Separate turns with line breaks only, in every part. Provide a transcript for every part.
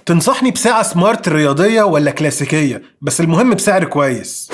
تنصحني بساعة smart رياضية ولا كلاسيكية؟ بس المهم بسعر كويس.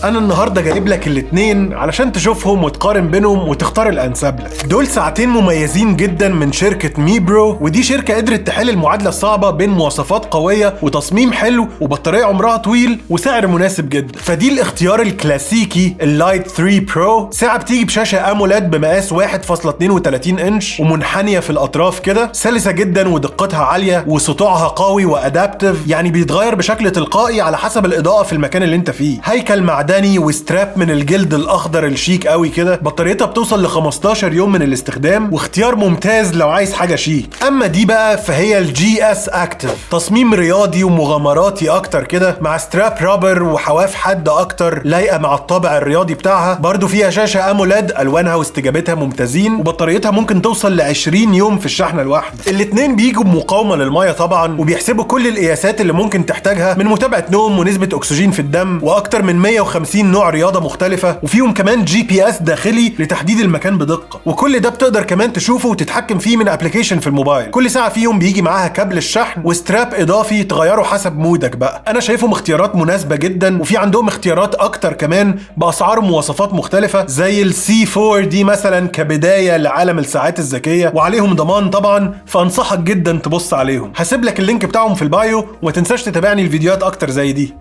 انا النهارده جايب لك الاتنين علشان تشوفهم وتقارن بينهم وتختار الانسب لك. دول ساعتين مميزين جدا من شركة ميبرو، ودي شركة قدرت تحل المعادلة الصعبة بين مواصفات قوية وتصميم حلو وبطاريه عمرها طويل وسعر مناسب جدا. فدي الاختيار الكلاسيكي ال Lite 3 Pro، ساعة بتيجي بشاشة AMOLED بمقاس 1.32 انش ومنحنيه في الاطراف كده، سلسه جدا ودقتها عالية وسطوعها قوي و adaptive، يعني بيتغير بشكل تلقائي على حسب الاضاءة في المكان اللي انت فيه. هيكل معدني و strap من الجلد الاخضر الشيك قوي كده، بطاريتها بتوصل ل 15 يوم من الاستخدام، واختيار ممتاز لو عايز حاجة شيك. اما دي بقى فهي ال GS Active، تصميم رياضي ومغامراتي اكتر كده، مع strap rubber وحواف حادة اكتر لايقة مع الطابع الرياضي بتاعها. برضو فيها شاشة AMOLED الوانها واستجابتها ممتازين، وبطاريتها ممكن توصل ل 20 يوم في الشحنة الواحدة. الاثنين بيجوا بمقاومه للمية طبعا، وبيحسبوا كل القياسات اللي ممكن تحتاجها من متابعه نوم ونسبه اكسجين في الدم واكتر من 150 نوع رياضة مختلفه، وفيهم كمان GPS داخلي لتحديد المكان بدقه، وكل ده بتقدر كمان تشوفه وتتحكم فيه من application في الموبايل. كل ساعة فيهم بيجي معاها كابل الشحن و strap اضافي تغيره حسب mood ك بقى. انا شايفهم اختيارات مناسبة جدا، وفي عندهم اختيارات اكتر كمان باسعار ومواصفات مختلفة زي ال C 4 دي مثلا كبداية لعالم الساعات الذكيه، وعليهم ضمان طبعا، فانصحك جدا تبص عليهم. هسيب لك ال link بتاعهم في ال bio، وما تنساش تتابعني الفيديوهات اكتر زي دي.